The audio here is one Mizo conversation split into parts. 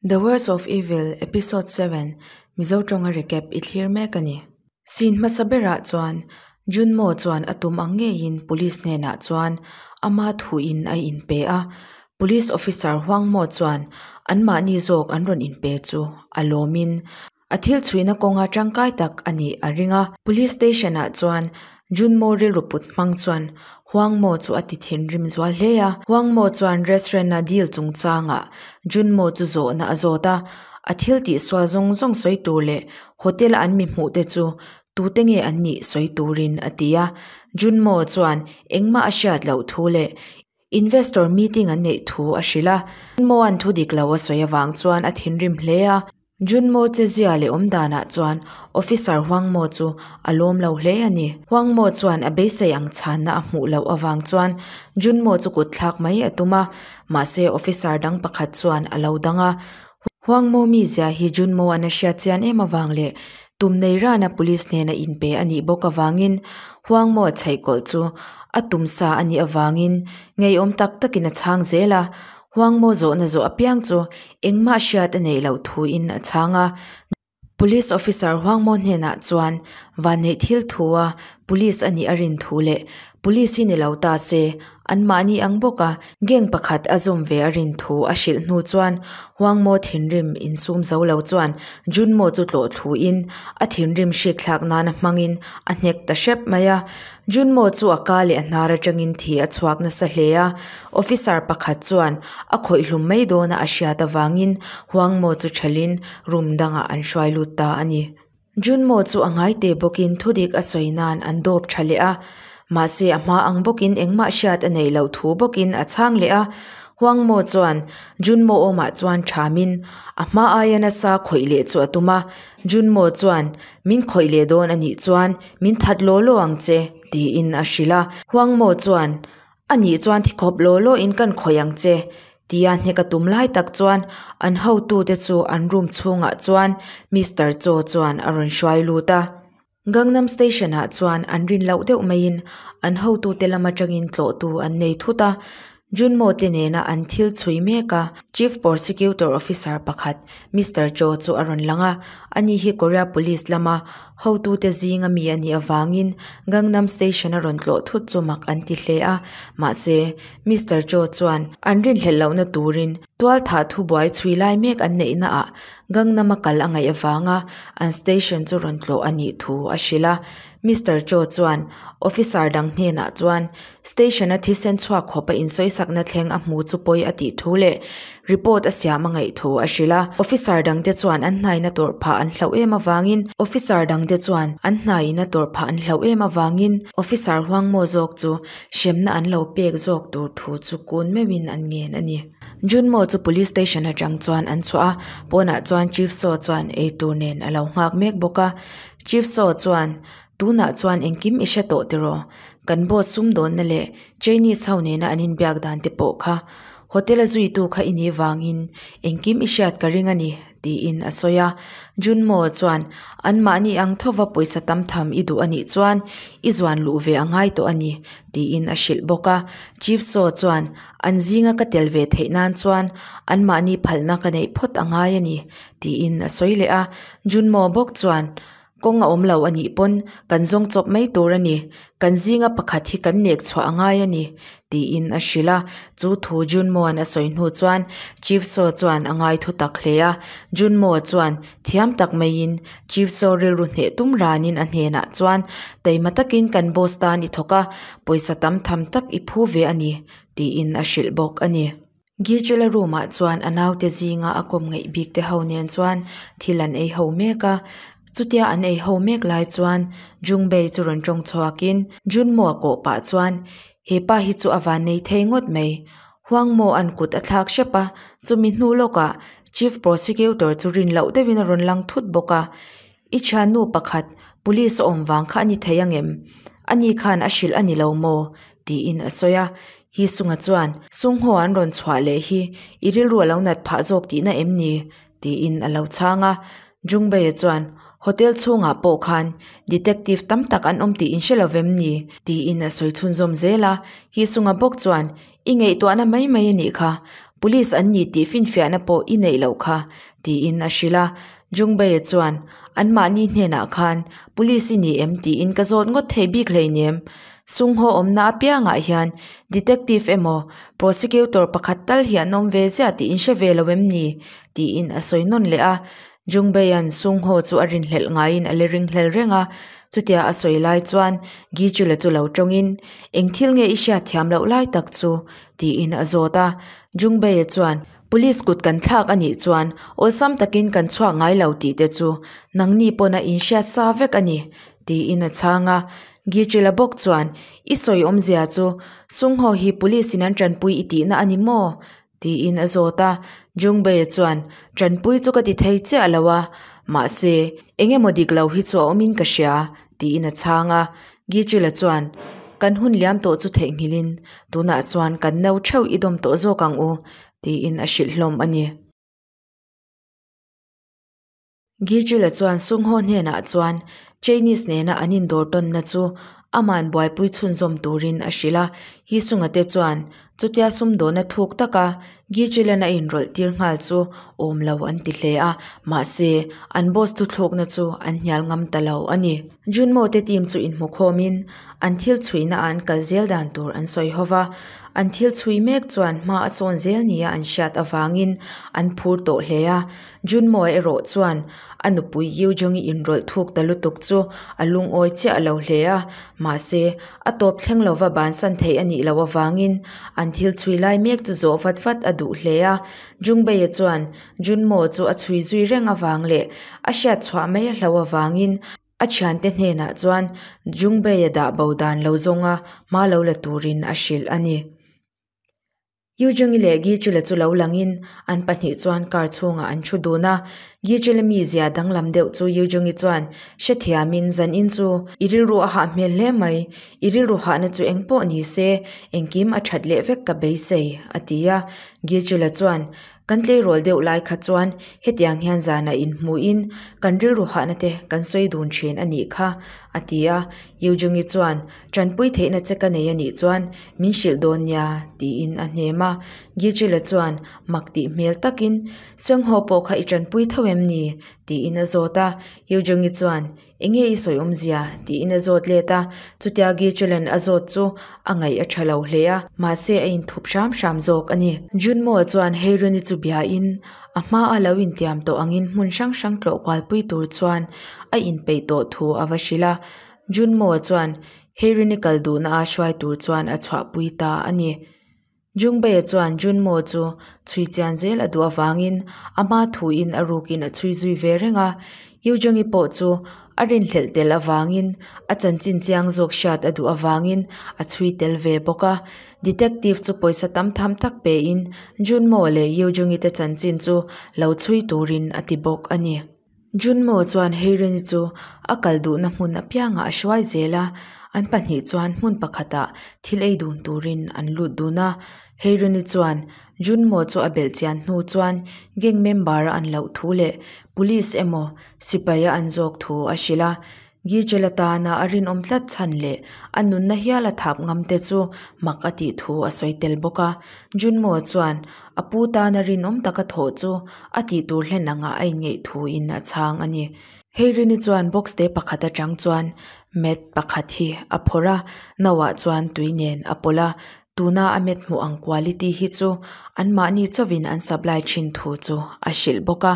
The Words of Evil Episode 7 Mizo tawnga recap i thlir mek a ni. Scene hmasa berah chuan Junmo chuan a tum ang ngeiin police hnenah chuan ama thuin a inpe a, Police officer Huangmo chuan anmahni zawk an rawn inpe chu a lawmin a thil chhuihna kawnga tangkai tak a nih a ring a. Police station ah chuan Junmo rilru put hmang chuan Huangmo chu a ti thinrim zual hle a. Huangmo chuan restaurant a deal chungchangah Junmo chu zawhna a zawt a, a thil tihsual zawng zawng sawi tur leh hotel a an mi hmuh te chu tute nge an nih sawi turin a ti a. Junmo chuan engmah a hriat loh thu leh Investor meeting an neih thu a hrilh a, Junmo-a'n thu dik lo a sawi avang chuan a thinrim hle a. Junmo chezia leh awm danah chuan Officer Huangmo chu a lawm lo hle a ni. Huangmo chuan a beisei ang chhanna a hmuh loh avang chuan Junmo chu kut thlak mai a tum a, mahse officer dang pakhat chuan a lo dang a. Huangmo mizia hi Junmo-a'n a hriat chian em avang leh Tum nei rana police hnena inpe a nih bawk avangin Huangmo chhaihkawlh chu a tum sa a nih avangin ngeiawm tak takin a chhang zel a, Huangmo zawhna zawh apiang chu engmah hriat a neih loh thuin a chhang a. Police officer Huangmo hnenah chuan vanneih thil thua police a nih a rin thu leh police hi ni lo ta se Anmahni ang bawka gang pakhat a zawm ve a rin thu a hrilh hnu chuan Huangmo thinrim insum zo lo chuan Junmo chu tlawh thluin a thinrim hrikthlak nana hmangin a hnek ta hrep mai a. Junmo chu a ka leh a hnar atangin thi a chhuak nasa hle a, officer pakhat chuan a khawih hlum mai dawna a hriat avangin Huangmo chu thelhin room dangah an hruai lut ta a ni. Junmo chu a ngai te bawkin thudik a sawi nan an dawp tha leh a, mahse a hma ang bawkin engmah hriat a neih loh thu bawkin a chhang leh a. Huangmo chuan Junmo awmah chuan thamin a hma aia nasa khawih leh chu a tum a, Junmo chuan min khawih leh dawn a nih chuan min that law law ang che tiin a hrilh a. Huangmo chuan A nih chuan thi khawp law law in kan khawih ang che, tia hnek a tum lai tak chuan an hotute chu an room chhungah chuan Mister Cho chuan a rawn hruai lut a. Gangnam Station ah chuan an rin loh deuh maiin an hotute lam atangin tlawhtu an nei thut a, Junmo te nena an thil chhui mek a, Chief Prosecutor Officer pakhat Mister Cho chu a rawn lang a, ani hi Korea Police lama Hotute zinga mi a nih avangin Gangnam Station a rawn tlawh thut chu mak an ti hle a, mahse, Mister Cho chuan an rinhlelh lohna turin tualthah thubuai chhui lai mek an neihna ah Gangnam a kal a ngaih avanga an station chu rawn tlawh a nih thu a hrilh a. Mister Cho chuan officer dang hnenah chuan Station a thisen chhuak khawp a insawisakna thleng a hmu chu pawi a tih thu leh report a siam a ngaih thu a hrilh a. Officer dangte chuan an hnaina tawrh phah an hlauh em avangin Officer dangte chuan an hnaina tawrh phah an hlauh em avangin Officer Huangmaw zawk chu hremna an lo pek zawk tur thu chu kun meuhin an ngen a ni. Junmo chu Police Station atang chuan an chhuah a, pawnah chuan Chief Saw chuan eitur nen a lo nghak mek bawk a. Chief Saw chuan Tunah chuan engkim i hre tawh tiraw? Kan boss sumdawnna leh Chinese ho nena an inbiak dan te pawh kha hotel a zuitu kha i nih vangin engkim i hriat ka ring a ni, tiin a sawi a. Junmo chuan anmahni ang thova pawisa tam tham i duh a nih chuan i zuan luh ve a ngai tawh a ni, tiin a hrilh bawk a. Chief Saw chuan an zinga ka tel ve theih nan chuan anmahni phalna ka neih phawt a ngai a ni, tiin a sawi leh a. Junmo bawk chuan Kawng a awm lo a nih pawn kan zawng chawp mai tur a ni, kan zinga pakhat hi kan nek chhuah a ngai a ni, tiin a hrilh a. Chu thu Junmo-a'n a sawi hnu chuan Chief Saw chuan a ngai thu tak hle a. Junmo chuan thiam tak maiin Chief Saw rilru hneh tum ranin a hnenah chuan, Taima takin kan boss tan i thawk a, pawisa tam tham tak i phu ve a ni, tiin a hrilh bawk a ni. Gijela room ah chuan a naute zinga a kawm ngaih bik te ho nen chuan thil an ei ho mek a, chutia an ei ho mek lai chuan Jungbei chu rawn tawng chhuak in Junmo a kawh pah chuan hepa hi chu a van nei thei ngawt mai, Huangmo an kut a thlak hrep a, chumi hnu lawk ah Chief Prosecutor chu rin loh deuh in a rawn lang thut bawk a, I thiannu pakhat police a awm vang kha a ni thei angem? Ani khan a hrilh a ni lo maw? tiin a sawi a. Hi Sunga chuan, Sunghaw an rawn chhuah leh hi i rilru a lo nat phah zawk tihna em ni? tiin a lo chhang a. Jungbeia chuan, Hotel chhungah pawh khan detective tam tak an awm tih in hre lo vem ni? tiin a sawi chhunzawm zel a. Hi Sunga bawk chuan, I ngaihtuahna mai mai a nih kha. Police an ni tih finfiahna pawh i neih loh kha, tiin a hrilh a. Jungbei-a chuan, Anmahni hnenah khan Police i ni em tiin ka zawt ngawt thei bik hleinem. Sungho awmna apiangah hian Detective emaw Prosecutor pakhat tal hi an awm ve ziah tih in hre ve lo em ni? tiin a sawi nawn leh a. Jungbeia'n Sungho chu a rinhlelh ngaiin a la ringhlel reng a. Chutia a sawi lai chuan Gichula chu lo tawngin, Eng thil nge i hriat thiam loh lai tak chu? tiin a zawt a. Jungbeia chuan, Police kut kan thlak a nih chuan awlsam takin kan chhuak ngai lo tih te chu nangni pawn a inhriat sa vek a ni, tiin a chhang a. Gichula bawk chuan, I sawi awmzia chu Sungho hi police in an tanpui i tihna a ni maw? Tiin a zawt a, Jungbei-a chuan, Tanpui chu ka ti thei chiah lo a, mahse, eng emaw dik lo hi chu a awmin ka hria, tiin a chhang a. Gichila chuan, Kan hun liam tawh chu theihnghilhin, tunah chuan kan no theuh i dawm tawh zawk ang u, tiin a hrilh hlawm a ni. Gichila chuan Sungho hnenah chuan Chinese nena an indawr tawnna chu aman buaipui chhunzawm turin a hrilh a. Hisunga te chuan chutia sumdawna thuk taka Gichilan a inrawlh tir nghal chu awm lo an ti hle a, mahse an boss thuthlukna chu an hnial ngam ta lo a ni. Junmo te team chu inhmukhawmin an thil chhuihna ah an kal zel dan tur an sawi ho va, an thil chhui mek chuan hma a sawn zel nia an hriat avangin an phur tawh hle a. Junmo erawh chuan a nupui Yu Jung-i inrawlh thuk ta lutuk chu a lungawi chiah lo hle a, mahse a tawp thleng lova bansan theih a nih loh avangin an thil chhui lai mek chu zawh vat vat a duh hle a. Jungbei-a chuan Junmo chu a chhui zui reng avang leh a hriat chhuah mai a hlo avangin a thiante hnenah chuan Jungbei-a dah bo dan lo zawnga hma lo la turin a hrilh a ni. Yujungi leh Gichula chu lo langin an pahnih chuan car chhungah an thu dun a. Gichula mizia danglam deuh chu Yujungi chuan hrethiamin zanin chu i rilru a hah hmel hle mai, i rilru hahna chu eng pawh ni se engkim a that leh vek ka beisei a ti a. Gichula chuan Kan tleirawl deuh lai kha chuan hetiang hian zanah inhmuhin kan rilru hahna te kan sawi dun thin a nih kha, a ti a. Yujungi chuan, Tanpui theihna che ka nei a nih chuan min hrilh dawn nia, tiin a hnem a. Gichila chuan mak tih hmel takin, Senghaw pawh kha i tanpui tho em ni? tiin a zawt a. Yujungi chuan, Enge i sawi awmzia? tiin a zawt let a, chutia Gichelan a zawt chu a ngaih a tha lo hle a, mahse a inthup hram hram zawk a ni. Junmo chuan Heiruni chu biain a hma a lo intiam tawh angin hmun hrang hrang tlawh kualpui tur chuan a inpeih tawh thu a va hrilh a, Junmo chuan Heiruni kal duhna a hruai tur chuan a chhuahpui ta a ni. Jungbei chuan Junmo chu chhui chian zel a duh avangin a hma thuin a rukin a chhui zui ve reng a. Yu Jungi pawh chu a rinhlelh tel avangin a chanchin chiang zawk hriat a duh avangin a chhui tel ve bawk a. Detective chu pawisa tam tham tak pein Junmo leh Yu Jungi te chanchin chu lo chhui turin a ti bawk a ni. Junmo chuan Heireni chu a kal duhna hmun apiangah a hruai zel a, an pahnih chuan hmun pakhatah thil ei dun turin an lut dun a. Heireni chuan Junmo chu a belh chian hnu chuan gang member a an loh thu leh police emaw sipai a an zawk thu a hrilh a. Gijel atana a rinawm tlat chhan leh a nunna hial a thap ngam te chu mak a tih thu a sawi tel bawk a. Junmo chuan a pu tana rinawm taka thawh chu a tih tur hlen angah a inngeih thuin a chhang a ni. Heirini chuan box te pakhat atang chuan mat pakhat hi a phawrh a, no ah chuan tui nen a pawlh a. Tuna a met hmuh ang quality hi chu anmahni chauhin an supply thin thu chu a hrilh bawk a.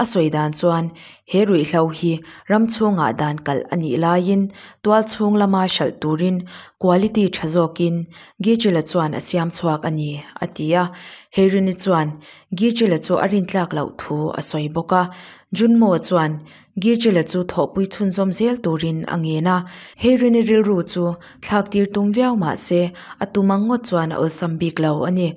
A sawi dan chuan he ruihhlo hi ram chhungah dan kalh a nih laiin tual chhung lama hralh turin quality tha zawkin Gichila chuan a siam chhuak a ni, a ti a. Heirini chuan Gichila chu a rintlak loh thu a sawi bawk a. Junmo chuan Gichila chu thawhpui chhunzawm zel turin a ngen a, Heirini rilru chu thlak tir tum viau mah se a tum ang ngawt chuan a awlsam bik lo a ni.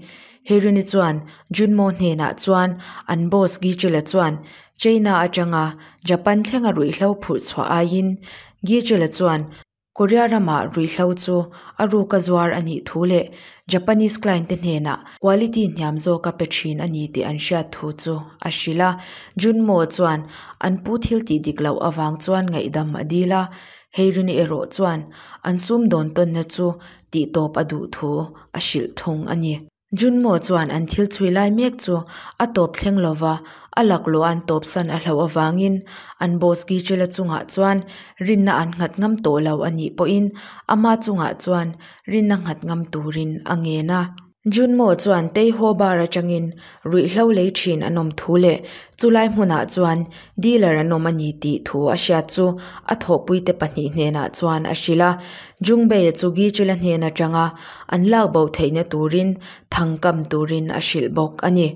Heirini chuan Junmo hnenah chuan an boss Gichila chuan China atanga Japan thlenga ruihhlo phurh chhuah aiin Gichila chuan Korea ramah ruihhlo chu a ruka zuar a nih thu leh Japanese client te hnenah quality hniam zawka pe thin a ni tih an hriat thu chu a hrilh a. Junmo chuan an pu thil tih dik loh avang chuan ngaihdam a dil a, Heirini erawh chuan an sumdawn tawnna chu tihtawp a duh thu a hrilh thung a ni. Junmo chuan an thil chhui lai mek chu a tawp thleng lova a laklawh an tawpsan a hlauh avangin an boss Gichula chungah chuan rinna an nghat ngam tawh lo a nih pawhin ama chungah chuan rinna nghat ngam turin a ngen a. Junmo chuan Teiho bar atangin ruihhlo lei thin an awm thu leh chulai hmunah chuan dealer an awm a ni tih thu a hriat chu a thawhpuite pahnih hnenah chuan a hrilh a. Jungbei-a chu Gichula hnen atanga an lak bo theihna turin thang kam turin a hrilh bawk a ni.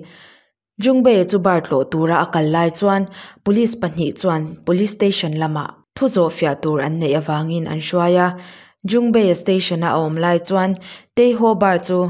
Jungbei-a chu bar tlawh tura a kal lai chuan police pahnih chuan police station lamah thu zawh fiah tur an neih avangin an hruai a. Jungbei-a station-a a awm lai chuan Teiho bar chu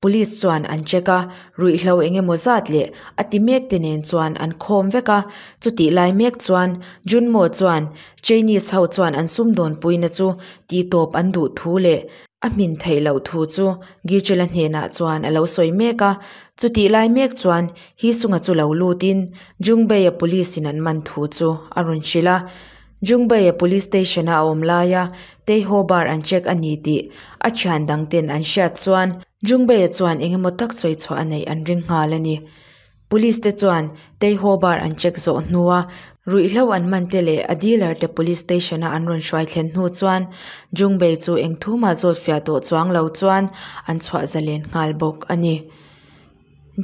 police chuan an check a, ruihhlo eng emaw zat leh a ti mek te nen chuan an khawm vek a. Chutih lai mek chuan Junmo chuan Chinese ho chuan an sumdawnpuina chu tihtawp an duh thu leh A hmin theih loh thu chu Gichela hnenah chuan a lo sawi mek a, chutih lai mek chuan Hisunga chu lo lutin Jungbei-a police in an man thu chu a rawn hrilh a. Jungbei-a police station a a awm laia Teiho bar an check a ni tih a thian dang ten an hriat chuan Jungbei-a chuan eng emaw tak sawi chhuah a neih an ring nghal a ni. Police te chuan Teiho bar an check zawh hnua ruihhlo an man te leh a dealer te police station a an rawn hruai thlen hnu chuan Jungbei chu eng thu mah zawt fiah tawh chuang lo chuan an chhuah zalen nghal bawk a ni.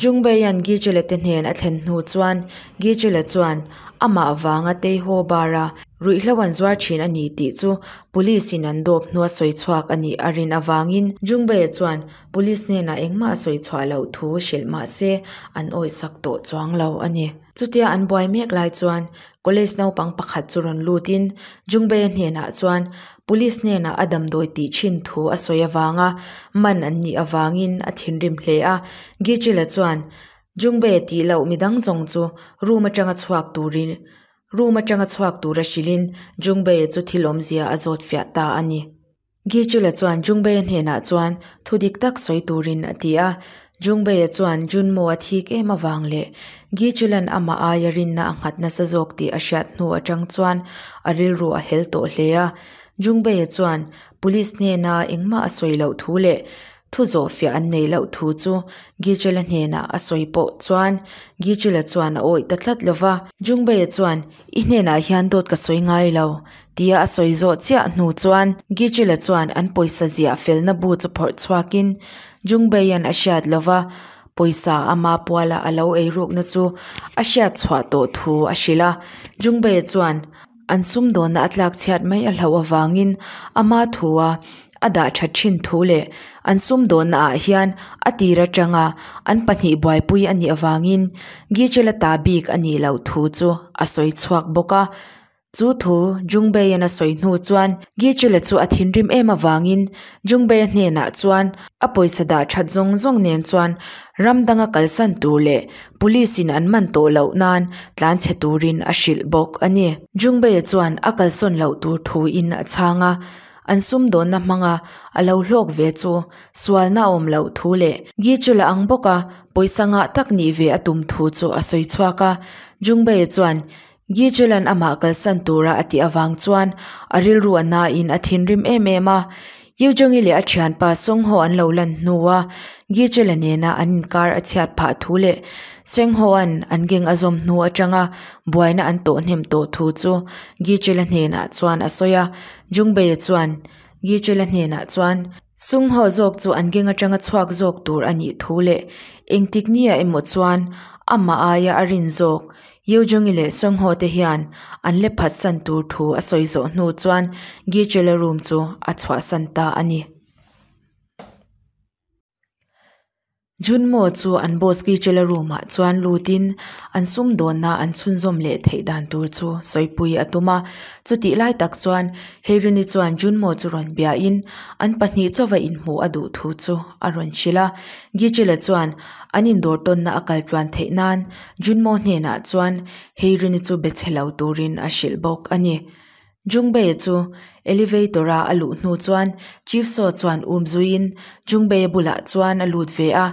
Jungbeia'n Gichula te hnen a thlen hnu chuan Gichula chuan amah vanga Teiho bar a Ruihhlo an zuar thin a ni tih chu Police in an dawp hnua sawi chhuak a nih a rin avangin Jungbei chuan Police hnenah engmah a sawi chhuah loh thu hrilh mah se an awihsak tawh chuang lo a ni. Chutia an buai mek lai chuan College naupang pakhat chu rawn lutin Jungbeia hnenah chuan Police hnenah a damdawi tih thin thu a sawi avanga man an nih avangin a thinrim hle a. Gichila chuan Jungbeia tih loh midang zawng chu room atanga chhuak turin Room atanga chhuak tura hrilhin Jungbei chu thil awmzia a zawt fiah ta a ni. Gichula chuan Jungbei hnenah chuan thu dik tak sawi turin a ti a. Jungbei chuan Junmo a thik em avang leh Gichula'n amah aia rinna a nghat nasa zawk tih a hriat hnu atang chuan a rilru a hel tawh hle a. Jungbei chuan police hnena engmah a sawi loh thu leh Thu zawhfiah an neih loh thu chu Gichela hnenah a sawi pawh chuan Gichela chuan a awih ta tlat lo va. Jungbeia chuan, I hnenah hian dawt ka sawi ngai lo, tia a sawi zawh chiah hnu chuan Gichela chuan an pawisa ziah felna bu chu phawrh chhuakin Jungbeia'n a hriat lo va, pawisa ama puala a lo eirukna chu a hriat chhuah tawh thu a hrilh a. Jungbeia chuan, An sumdawnna a tlak chhiat mai a hlauh avangin ama thua a dah that thin thu leh an sumdawnna ah hian a tir atanga an pahnih buaipui a nih avangin Gichela ta bik a nih loh thu chu a sawi chhuak bawk a. Chu thu Jungbeian a sawi hnu chuan Gichela chu a thinrim em avangin Jungbeia hnenah chuan a pawisa dah that zawng zawng nen chuan ram danga kalsan tur leh Police in an man tawh loh nan tlan chhe turin a hrilh bawk a ni. Jungbei-a chuan a kalsawn loh tur thu in a chhang a, an sumdawnna hmanga a lo hlawk ve chu sualna a awm loh thu leh Gichula ang bawka pawisa ngah tak nih ve a tum thu chu a sawi chhuak a. Jungbei-a chuan Gichula'n amah kalsan tura a tih avang chuan a rilru a nain a thinrim em em a. Yujongi leh a thianpa Songho an lo lan hnua Gichula nena an inkar a chhiat phah thu leh Senghoa'n an gang a zawm hnu atanga buaina an tawh hnem tawh thu chu Gichula hnenah chuan a sawi a. Jungbeia chuan Gichula hnenah chuan Sungho zawk chu an gang atanga chhuak zawk tur a nih thu leh engtik nia emaw chuan amah aia a rin zawk Yeo-Jungi leh Sung-ho te hian an le phatsan tur thu a sawi zawh hnu chuan Gi-chul-a room chu a chhuahsan ta a ni. Jun-mo chu an boss Gi-chul-a room ah chuan lutin an sumdawnna an chhunzawm leh theih dan tur chu sawipui a tum a. Chutih lai tak chuan Heirini chuan Jun-mo chu rawn biain an pahnih chauva inhmuh a duh thu chu a rawn hrilh a. Gi-chul-a chuan an indawr tawnna a kal tluan theih nan Junmo hnenah chuan Heirini chu be chhe lo turin a hrilh bawk a ni. Jungbei chu elevator a a luh hnu chuan Chief Saw chuan um zuiin Jungbei bulah chuan a lut ve a.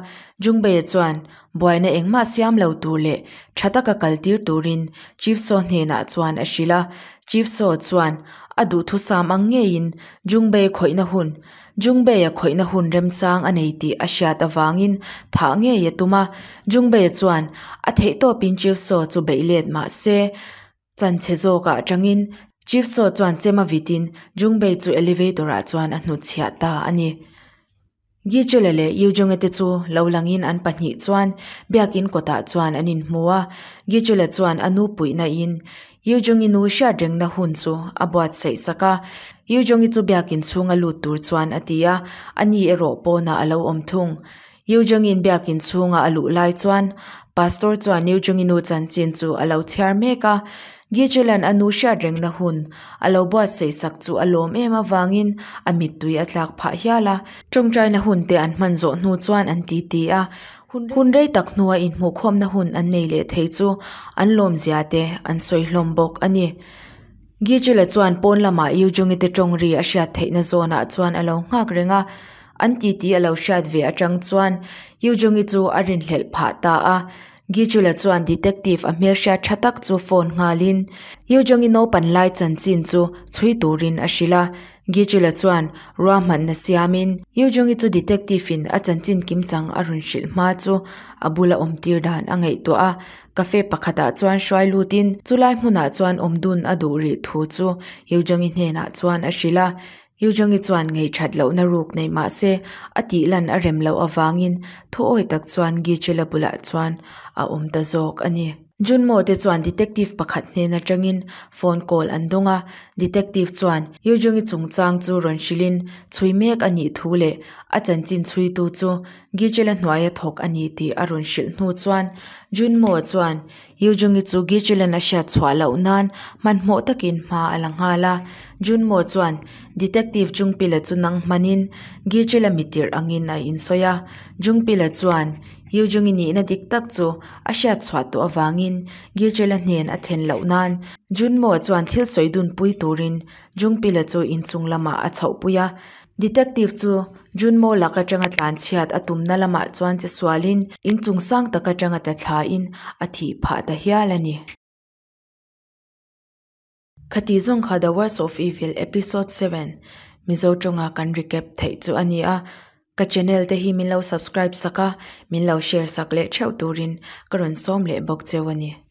Jungbei chuan buaina engmah siam lo tur leh tha taka kal tir turin Chief Saw hnenah chuan a hrilh a. Chief Saw chuan a duhthusam ang ngeiin Jungbei khawihna hun Jungbei-a khawihna hun remchang a nei tih a hriat avangin thah ngei a tum a. Jungbei-a chuan a theihtawpin Chief Saw chu beih let mah se, chanchhe zawkah atangin Chief Saw chuan chem a vitin Jungbei chu elevator-ah chuan a hnutchhiah ta a ni. Gichula leh Yujunga te chu lo langin an pahnih chuan biakin kawtah chuan an inhmu a. Gichula chuan a nu puihna in Yujungi nu hriat rengna hun chu a buatsaih sak a. Yujungi chu biakin chhunga lut tur chuan a ti a, ani erawh pawnah a lo awm thung. Yujungi'n biakin chhunga a luh lai chuan Pastor chuan Yujungi nu chanchin chu a lo chhiar mek a. Gichula'n a nu hriat rengna hun a lo buatsaih sak chu a lawm em avangin a mittui a tlak phah hial a. Tawngtaina hun te an hman zawh hnu chuan an titi a, hun rei tak hnua inhmuhkhawmna hun an nei leh thei chu an lawmzia te an sawi hlawm bawk a ni. Gichula chuan pawn lamah Yujungi te tawng ri a hriat theihna zawnah chuan a lo nghak reng a, an titi a lo hriat ve atang chuan Yujungi chu a rinhlelh phah ta a. Gichula chuan detective a hmelhriat tha tak chu phone nghalin Yujungi naupan lai chanchin chu chhui turin a hrilh a. Gichula chuan ruahmanna siamin Yujungi chu detective in a chanchin kimchang a rawn hrilh hma chu a bula awm tir dan a ngaihtuah a. Cafe pakhatah chuan hruai lutin chulai hmunah chuan awm dun a duh rih thu chu Yujungi hnenah chuan a hrilh a. Yujungi chuan ngei that lohna ruk nei mah se a tih lan a rem loh avangin thuawi tak chuan Gichula bulah chuan a awm ta zawk a ni. Junmo te chuan detective pakhat hnen atangin phone call an dawng a, detective chuan Yujungi chungchang chu rawn hrilhin chhui mek a nih thu leh a chanchin chhuitu chu Gichela hnuaia thawk a ni tih a rawn hrilh hnu chuan Junmo chuan Yujungi chu Gichelan a hriat chhuah loh nan hmanhmawh takin hma a la nghal a, Junmo chuan detective Jungpila chu nang hmanin Gichela mitirh angin a insawi a, Jungpila chuan Yujungi nihna dik tak chu a hriat chhuah tawh avangin Gilchela hnen a thlen loh nan Junmo chuan thil sawi dun pui turin Jungpila chu inchung lamah a chhoh pui a. Detective chu Junmo lak atanga tlan chhiat a tumna lamah chuan che sualin inchung sang tak atanga tla thlain a thih phah ta hial a ni. Khati zawng kha The Worst of Evil Episode 7 Mizo tawnga kan recap theih chu a ni a, ka channel te hi min lo subscribe sak a, min lo share sak leh theuh turin ka rawn sawm leh bawk cheu a ni.